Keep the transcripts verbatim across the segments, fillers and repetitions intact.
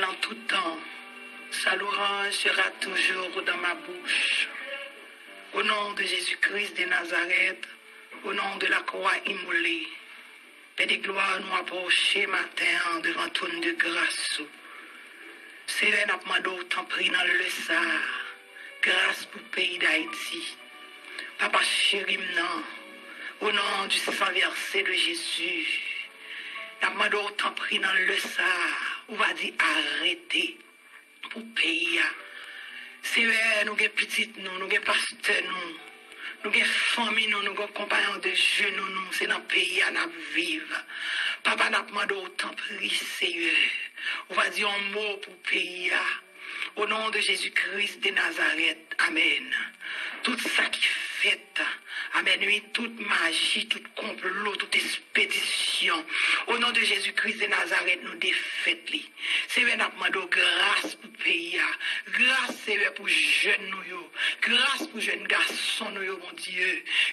En tout temps, sa louange sera toujours dans ma bouche. Au nom de Jésus-Christ de Nazareth, au nom de la croix immolée, Pè de glwa, nou apwoche maten an devan twòn de gras ou. Senyè, n ap mande w tanpri nan lè sa a, gras pou peyi Dayiti. Papa cheri m nan, au nom du sang versé de Jésus, n ap mande w tanpri nan lè sa a, ou va di arete pou peyi a. Senyè, nou gen pitit nou, nou gen pastè nou, nou gen fanmi nou, nou gen konpayon de je nou, nou, se nan peyi a n ap viv. Papa, n ap mande w tanpri, Senyè, ou va di yon mo pou peyi a. Au nom de Jésus-Christ de Nazareth, amèn. Tout sa ki fèt, amèn, wi, tout maji, tout konplo, tout espedisyon, au nom de Jésus-Christ de Nazareth, nou defèt li. Senyè, n ap mande w gras pou peyi a. Gras, Senyè, pou jèn nou yo. Gras pou jèn gason nou yo, Bondye.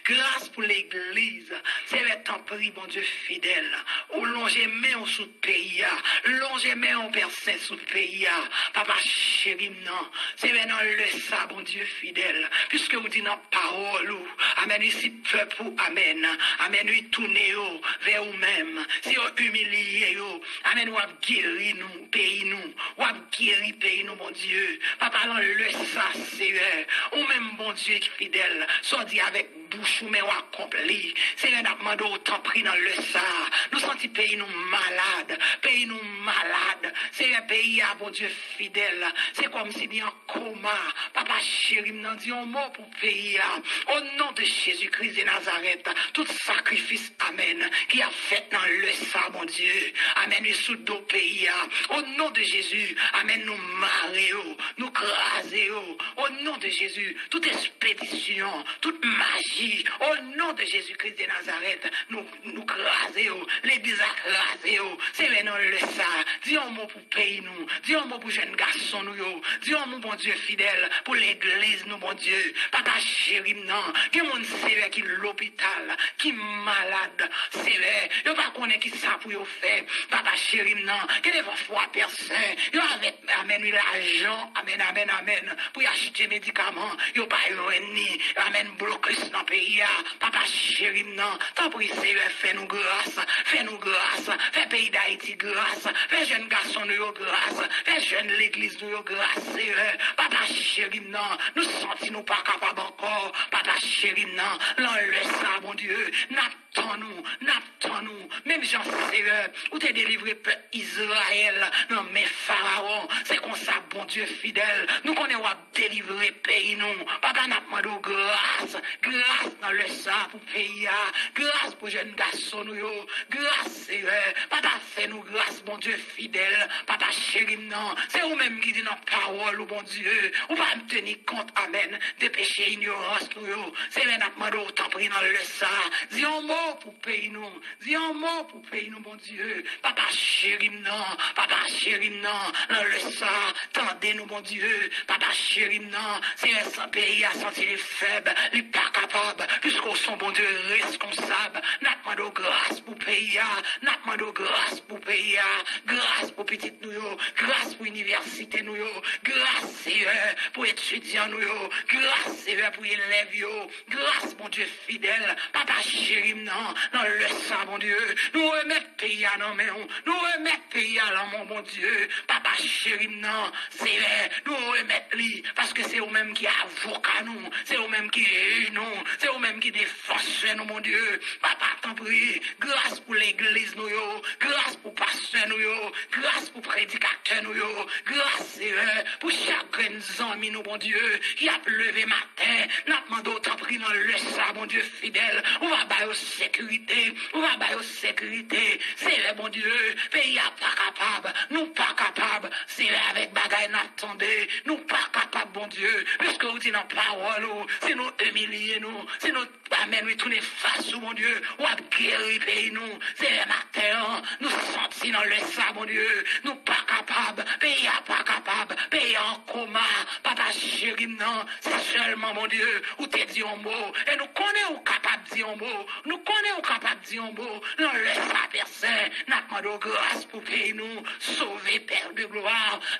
Gras pou legliz. Senyè, tanpri, Bondye fidèl, ou lonje men w sou peyi a. Lonje men w, Pè Sen, sou peyi a. Papa cheri m nan. Senyè, nan lè sa, Bondye fidèl, piske ou di nan pawòl ou, amèn, wi, si pèp ou, amèn, amèn, wi, tounen yo vè ou menm, si yo imilye yo, amèn, w ap geri nou, peyi nou, w ap geri peyi nou, Bondye. Papa, nan lè sa, Senyè, ou menm, Bondye ki fidèl, sa w di avèk bouch ou, men w akonpli. Senyè, n ap mande w tanpri nan lè sa. Nou santi peyi nou malad, peyi nou malad. Senyè, peyi a, Bondye fidèl, se kòmsi li an koma. Papa cheri m nan, di yon mo pou peyi a. Au nom de Jésus-Christ de Nazareth, tout sakrifis, amèn, ki ap fèt nan lè sa, Bondye. Amèn, wi, sou do peyi a. Au nom de Jésus, amèn, nou mare yo, nou kraze yo. Au nom de Jésus, tout espedisyon, tout maji, au nom de Jésus-Christ de Nazareth, nou, nou kraze yo. Legliz la kraze yo. Senyè, nan lè sa, di yon mo pou peyi nou. Di yon mo pou jèn gason nou yo. Di yon mo, Bondye fidèl, pou legliz nou, Bondye. Papa cheri m nan, gen moun, Senyè, ki lopital, ki malad, Senyè. Yo pa konnen ki sa pou yo fè. Papa cheri m nan, gen de fwa, Pè Sen, yo avèk, amèn, wi, lajan, amèn, amèn, amèn, pou y achte medikaman, yo pa jwenn ni, amèn, blokis nan peyi a. Papa cheri m nan, tanpri, Senyè, fè nou gras, fè nou gras, fè peyi Dayiti gras, fè jèn gason nou yo gras, fè jèn legliz nou yo gras, Senyè. Papa cheri m nan, nou santi nou pa kapab ankò. Papa cheri m nan, nan lè sa, Bondye, n ap tann ou, n ap tann ou. Menm jan, Senyè, ou te delivre pèp Izrayèl nan men Farawon, se konsa, Bondye fidèl, nou konnen w ap delivre peyi nou. Papa, n ap mande w gras, gras nan lè sa pou peyi a, gras pou jèn gason nou yo, gras, Senyè. Papa, fè nou gras, Bondye fidèl, Papa cheri m nan. Se ou menm ki di nan pawòl ou, Bondye, ou pa teni kont, amèn, de peche inyorans nou yo. Senyè, n ap mande w tanpri nan lè sa, di yon mo pou peyi nou. Di yon mo pou peyi nou, Bondye. Papa cheri m nan, papa cheri m nan, nan lè sa, tande nou, Bondye. Papa cheri m nan, Senyè, san peyi a santi li fèb, li pa kapab, piske w se yon Bondye reskonsab. N ap mande w gras pou peyi a, n ap mande w gras pou peyi a, gras pou pitit nou yo, gras pou inivèsite nou yo, gras, Senyè, pou etidyan nou yo, gras, Senyè, pou elèv yo, gras, Bondye fidèl, Papa cheri m nan, nan lè sa, Bondye, nou remèt peyi a nan men w, nou remèt peyi a nan men w, Bondye, Papa cheri m nan, Senyè, nou remèt li, paske se ou menm ki avoka nou, se ou menm ki jij nou, se ou menm ki defansè nou, Bondye. Papa, tanpri, gras pou legliz nou yo, gras pou pastè nou yo, gras pou predikatè nou yo, gras, Senyè, pou chak grenn zanmi nou, Bondye, ki ap leve maten. N ap mande w, tanpri, nan lè sa, Bondye fidèl, ou va ba yo sekirite, ou va ba yo sekirite. Senyè, Bondye, peyi a pa kapab, nou pa kapab. Senyè, avèk bagay n ap tande, nou pa kapab, Bondye, piske ou di nan pawòl ou, si nou imilye nou, si nou amèn, wi, tounen fas ou, Bondye, w ap geri peyi nou. Senyè, maten an, nou santi nan lè sa, Bondye, nou pa kapab, peyi a pa kapab, Peyi an koma, papa cheri m nan, se sèlman Bondye, ou te di yon mo, e nou konnen ou kapab di yon mo, nou konnen ou kapab di yon mo, nan lè sa Pè Sen, n ap mande w gras pou peyi nou, sove Pè de glwa,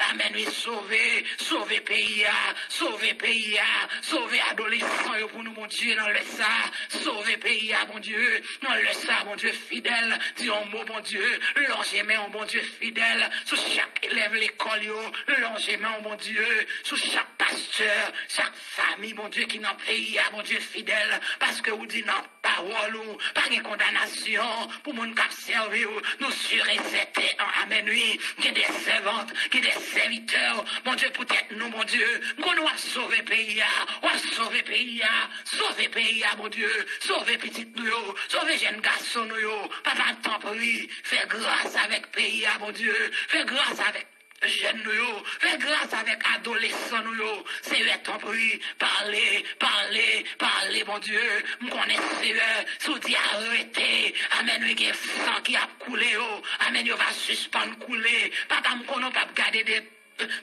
amèn wi, sove, sove peyi a, sove peyi a, sove adolesan yo pou nou Bondye nan lè sa, sove peyi a Bondye, nan lè sa Bondye fidèl, di yon mo Bondye, lonje men w Bondye fidèl, sou chak elèv lekòl yo, lonje men w Bondye, sou chak pastè, chak fami Bondye ki nan peyi a Bondye fidèl, paske ou di nan pawòl ou, pa gen kondanasyon pou moun k ap sèvi w, nou si e sèten, amèn wi, gen de sèvant, gen de sèvitè, Bondye poutèt nou Bondye, m konnen w ap sove peyi a, w ap sove peyi a, sove peyi a Bondye, sove pitit nou yo, sove jèn gason nou yo, papa tanpri, fè gras avèk peyi a Bondye, fè gras avèk jèn nou yo, fè gras avèk adolesan nou yo, Seyè tanpri, pale, pale, pale Bondye, m konnen Seyè, si w di arete, amèn wi, gen san ki ap koule yo, amèn, yo va sispann koule, papa m konnen w p ap gade de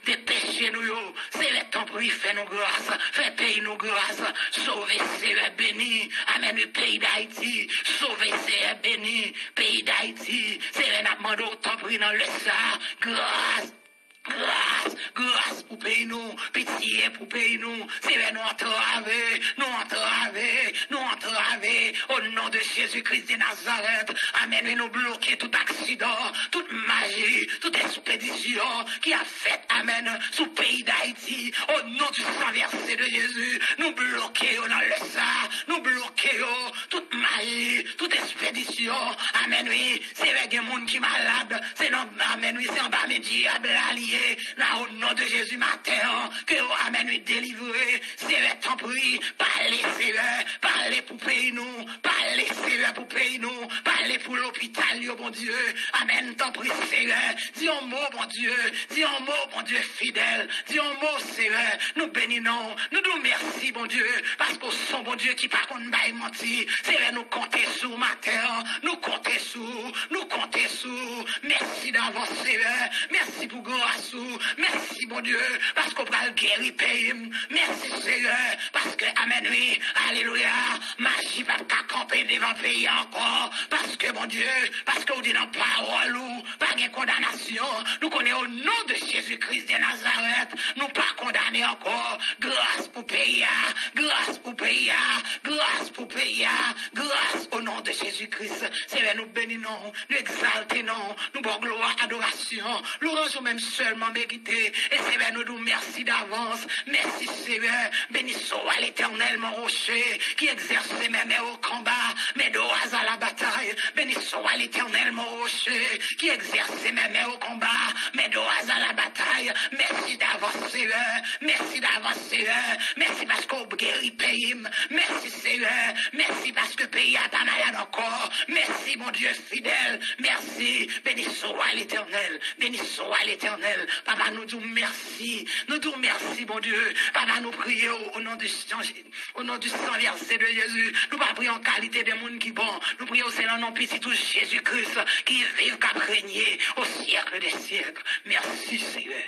de peche nou yo. Seyè, tanpri, fè nou gras, fè peyi nou gras. Sove, Seyè, beni. Amèn, wi, peyi Dayiti. Sove, Seyè, beni peyi Dayiti. Seyè, n ap mande w, tanpri, nan lè sa, gras, gras, gras pou peyi nou, pitye pou peyi nou. Seyè, nou antrave, nou antrave, nou antrave. O non de Jezi Kris de Nazarèt. Amèn, wi, nou bloke tout aksidan, tout maji, tout espedisyon ki ap fèt, amèn, sou peyi Dayiti. O non du sang versé de Jésus, nou bloke yo nan lè sa, nou bloke yo, tout maji, tout espedisyon, amèn, wi, se lè gen moun ki malad, se nan, amèn, wi, se anba men dyab la li ye, la, o non de Jezi, maten an, ke yo, amèn, wi, delivre, Seyè, tanpri, pale, Seyè, pale pou peyi nou, pale, Seyè, pou peyi nou, pale pou lopital yo, Bondye, amèn, tanpri, Seyè, di yon mo, Bondye, di yon mo, Bondye fidèl, di yon mo, Seyè, nou beni non w, nou di w mèsi, Bondye, paske w se yon Bondye ki pa konn bay manti, Seyè, nou konte sou w maten an, nou konte sou w, nou konte sou w, mèsi davans, Seyè, mèsi pou gras ou, mèsi, Bondye, paske w pral geri peyi m, mèsi, Seyè, paske, amèn, wi, alelouya, maji p ap ka kanpe devan peyi a ankò, paske, Bondye, paske w di nan pawòl ou, pa gen kondanasyon, nou konnen o non de Jezi Kris de Nazarèt, nou pa kondane ankò, gras pou peyi a, gras pou peyi a, gras pou peyi a, gras o non de Jezi Kris, Seyè, nou beni non w, nou egzalte non w, nou ba w glwa, adorasyon, lwanj ou menm sèlman merite. E Seyè, nou di w mèsi davans. Mèsi, Seyè. Béni soit l'Éternel, mon rocher, qui exerce mes mains au combat, mes doigts à la bataille. Béni soit l'Éternel, mon rocher, qui exerce mes mains au combat, mes doigts à la bataille. Mèsi davans, Seyè. Mèsi davans, Seyè. Mèsi paske w geri peyi m. Mèsi, Seyè. Mèsi paske peyi a pa malad ankò. Mèsi, Bondye fidèl. Mèsi. Béni soit l'Éternel. Béni soit l'Éternel. Papa, nou di w mèsi. Nou di w mèsi, Bondye. Papa, nou priye w o non de Jan, o non du sang versé de Jésus. Nou pa priye an kalite de moun ki bon. Nou priye w se nan non Pitit ou Jezi Kris ki viv, k ap renye au siècle des siècles. Mèsi, Seyè.